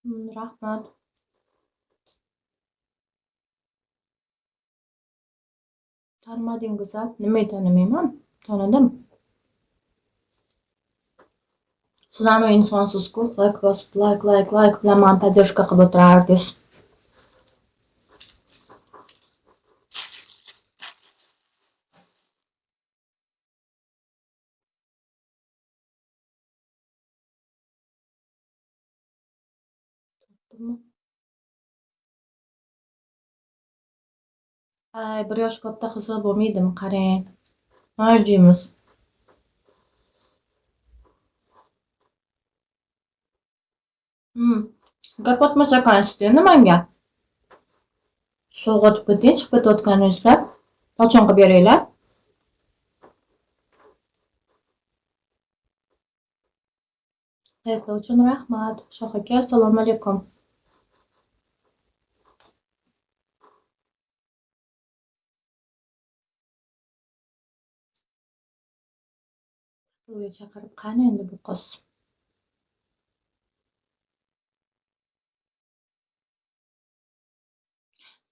Rahmat. Tanimadingiz a? Nimaga tanimayman? Tanidim. Siz anavi insonsiz-ku, layk bosib, layk, layk, layk bilan mani поддержка qilib o'tirardingiz. Topdimmi? Ay, bir yosh katta qiziq bo'lmaydimi, qarang. Marjimiz. Gap otmas ekansiz endi menga. Sovg'otib keting, chiqib ketayotganingizda. Qachon qilib beringlar? Layk uchun rahmat. Shoh aka, assalomu alaykum. To'yga chaqirib, qani endi bu qiz?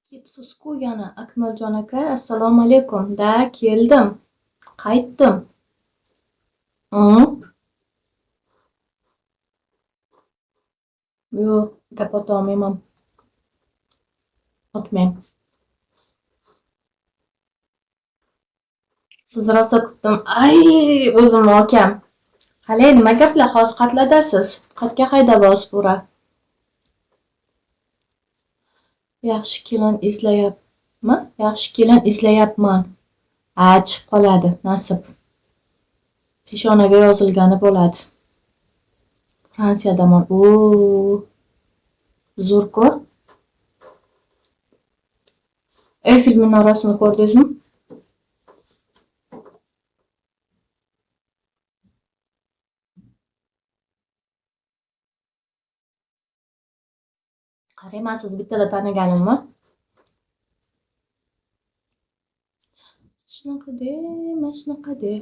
Kepsiz-ku yana Akmaljon aka, assalomu alaykum. Da, keldim. Qaytdim. Yo'q, gap ota olmayman. Otmang. Sizni rosa kutdim. Ay, o'zim akam. Qalay, nima gaplar? Hozir qatladasiz? Qatga haydab ura. Yaxshi kelin izlayapmi? Yaxshi kelin izlayapman. A, chiqib qoladi, nasib. Peshonaga yozilgani bo'ladi. Fransiyadaman. O, zo'r-ku. Eyfel minorasini ko'rdingizmi? Qarang, men sizni bittada taniganimmi? Shunaqa de, mana shunaqa de.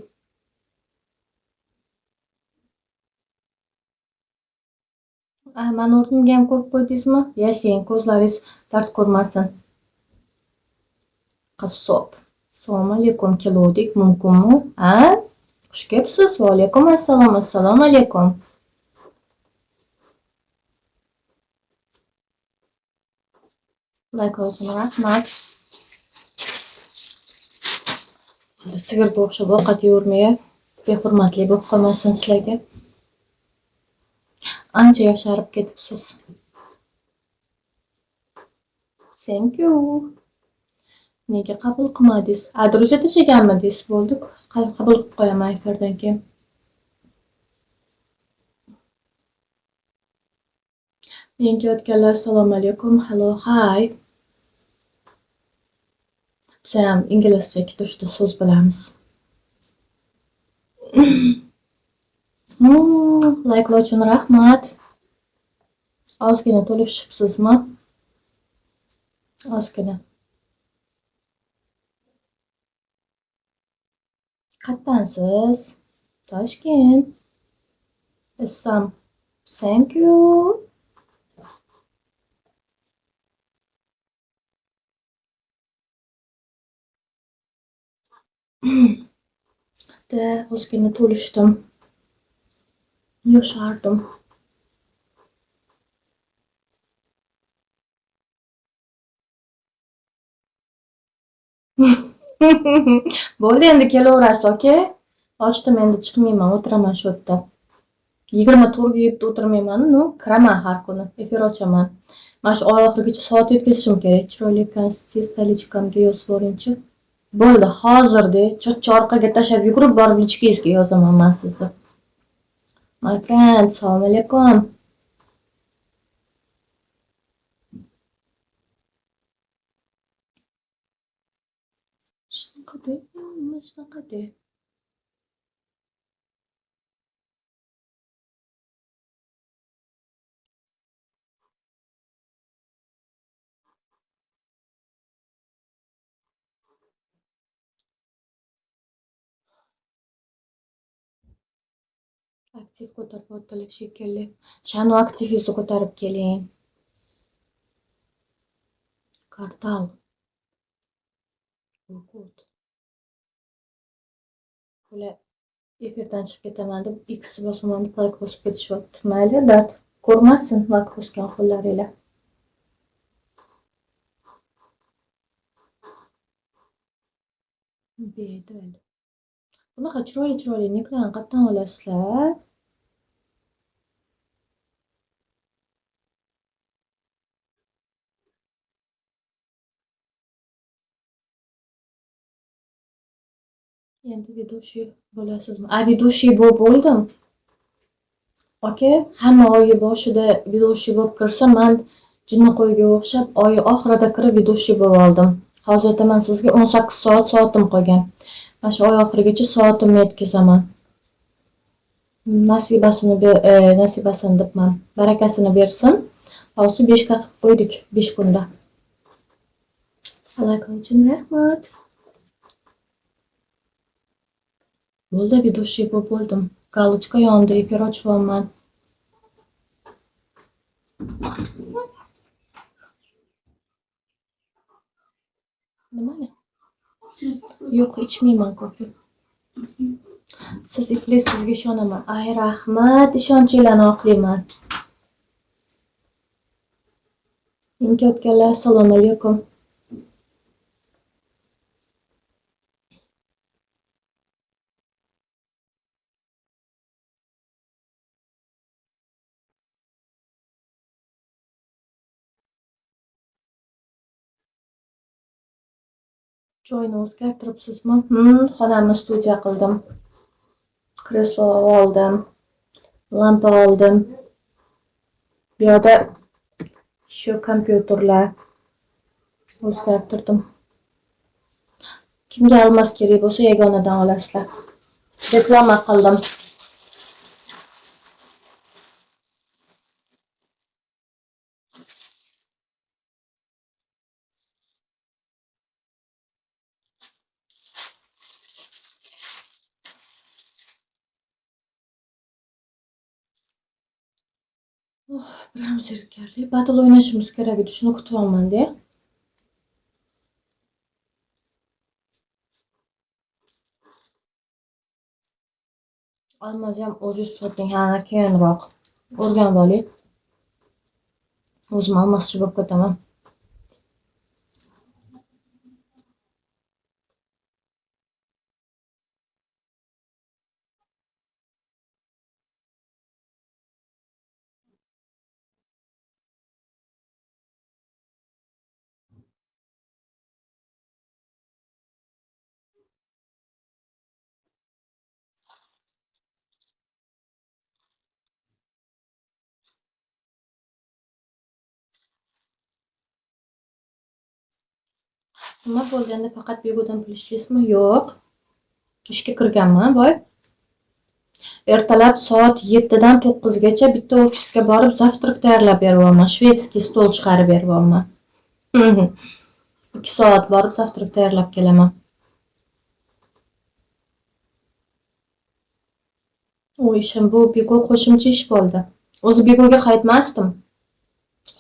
A, mani o'rnimga ham ko'rib qo'ydingizmi? Yashang, ko'zlaringiz dard ko'rmasin. Qassob. Assalomu alaykum, keluvdik, mumkinmi? A? Xush kelibsiz. Va alaykum assalom, assalomu alaykum. Layk uchun rahmat. Sigirga o'xshab ovqat yeyavermay, behurmatlik bo'lib qolmasin sizlarga. Ancha yosharib ketibsiz. Thank you. Nega qabul qilmadingiz? A, друзья tashlaganmidingiz? Bo'ldi, qabul qilib qo'yaman efirdan keyin. Yangi o'tganlar, assalomu alaykum. Hello, hi. Biz ham inglizcha ikkita-uchta so'z bilamiz. Layklar uchun rahmat. Ozgina to'lib tushibsizmi? Ozgina. Qayerdansiz? Toshkent. Essam. Thank you. De, ozgina to'lishdim. Yoshardim. Bo'ldi, endi kelaverasiz, aka. Ochdim, endi chiqmayman, o'tiraman shu yerda. 24 ga yetti o'tirmayman, no, kiraman har kuni, efir ochaman. Mana shu oy oxirigacha soat yetkazishim kerak. Chiroyli ekansiz, stolichkamga yozib yuboringchi. Bo'ldi, hozirda cho'chcha orqaga tashlab yugurib borib lichkangizga yozaman men sizni. My friend, assalomu alaykum. Shunaqa de, shunaqa de. Aktiv ko'taryaptilar shekilli. Shani aktivingizni ko'tarib keling. Kvartal. Urgut. Bular efirdan chiqib ketaman deb X bosaman deb like bosib ketishyapti. Mayli, dard ko'rmasin like bosgan qo'llaringlar. Bedel. Bunaqa chiroyli-chiroyli niklarni qayerdan olasizlar? Endi ведущий bo'lasizmi? A, ведущий bo'lib bo'ldim. Aka, hamma oyi boshida ведущий bo'lib kirsa, man jinniqo'yga o'xshab oyi oxirida kirib ведущий bo'lib oldim. Hozir aytaman sizga 18 soat soatim qolgan. Mana shu oy oxirigacha soatimni yetkazaman. Nasibasini nasibasini debman. Barakasini bersin. Hozir 5 ga qilib qo'ydik 5 kunda. Aloqa uchun rahmat. Bo'ldi, ведущий bo'lib bo'ldim. Галочка yondi, efir ochyapman. Nimani? Yo'q, ichmayman kofe. Siz iblis, sizga ishonaman. Ay, rahmat, ishonchinglarni oqlayman. Inkayotganlar, assalomu alaykum. Joyini o'zgartiribsizmi? Xonamni studiya qildim. Kreslo oldim. Lampa oldim. Bu yoqda shu kompyuterlar o'zgartirdim. Kimga almaz kerak bo'lsa, yagonadan olasizlar. Reklama qildim. Oh, biram zerikarli. Battle o'ynashimiz kerak edi. Shuni kutyapman-da. Almaz ham o'zingiz soting, ha, keyinroq. O'rganib oling. O'zim almazchi bo'lib ketaman. Nima bo'ldi endi faqat Bigodan pul ishlaysizmi? Yo'q. Ishga kirganman, voy. Ertalab soat 7 dan 9 gacha bitta ofisga borib завтрак tayyorlab beryapman. Шведский stol chiqarib beryapman. 2 soat borib завтрак tayyorlab kelaman. U ishim bu Bigo qo'shimcha ish bo'ldi. O'zi Bigoga qaytmasdim.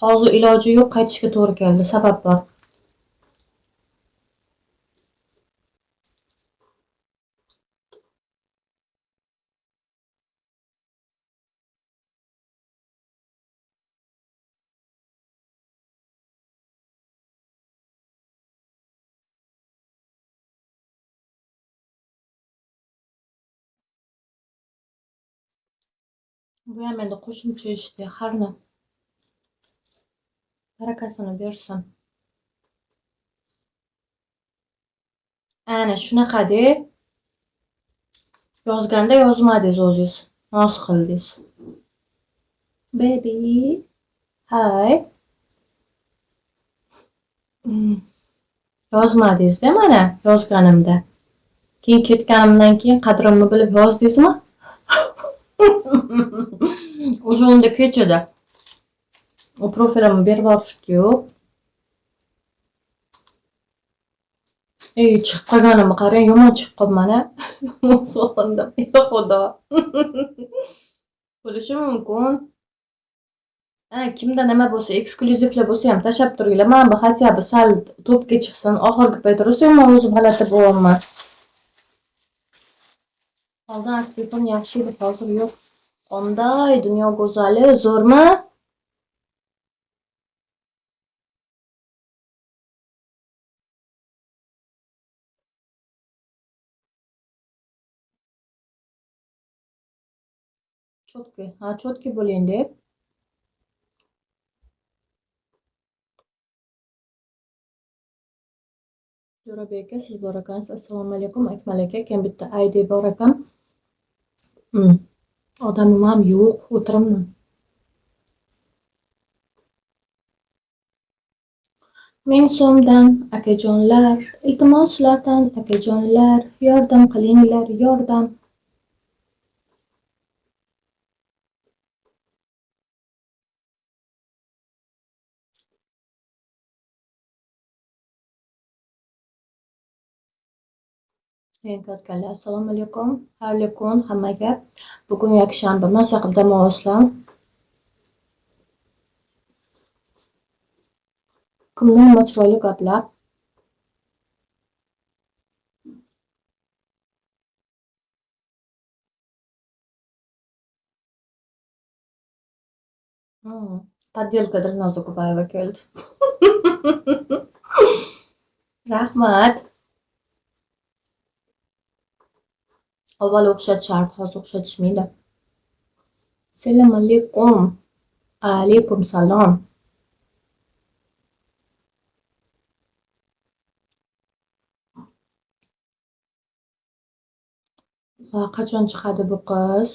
Hozir iloji yo'q, qaytishga to'g'ri keldi. Sabab bor. Bu ham endi qo'shimcha ishda harna barakasini bersin. Ana shunaqa deb yozganda yozmadingiz o'zingiz. Noz qildingiz. Baby, hi. Yozmadingiz-da mana yozganimda. Keyin ketganimdan keyin qadrimni bilib yozdingizmi? O'sha unda kech edi. U profilimni berib yuborishdi-yu. Ey, chiqib qolganimni qarang, yomon chiqib qolibman-a. Yomon sog'indim. Ey Xudo. Bo'lishi mumkin. Ha, kimda nima bo'lsa, eksklyuzivlar bo'lsa ham tashlab turinglar. Mana bu хотя бы sal topga chiqsin. Oxirgi payt rosa men o'zim g'alati bo'lyapman. Oldin aktrifon yaxshi edi, hozir yo'q. Qanday dunyo go'zali, zo'rmi? Cho'tki. Ha, cho'tki bo'ling deb. Jo'rabek aka, siz bor ekansiz. Assalomu alaykum. Akmal aka, kim bitta ID bor ekan. Odamim ham yo'q, o'tiribman. 1000 so'mdan akajonlar, iltimos sizlardan akajonlar, yordam qilinglar, yordam. Kattalar, assalomu alaykum. Xayrli kun hammaga. Bugun yakshanba, maza qilib dam olasizlar. Kimni nima chiroyli gaplar. Подделка Dilnoza Kubayeva keldi. Rahmat. Avval o'xshatishardi, hozir o'xshatishmaydi. Assalomu alaykum. Alaykum salom. Qachon chiqadi bu qiz?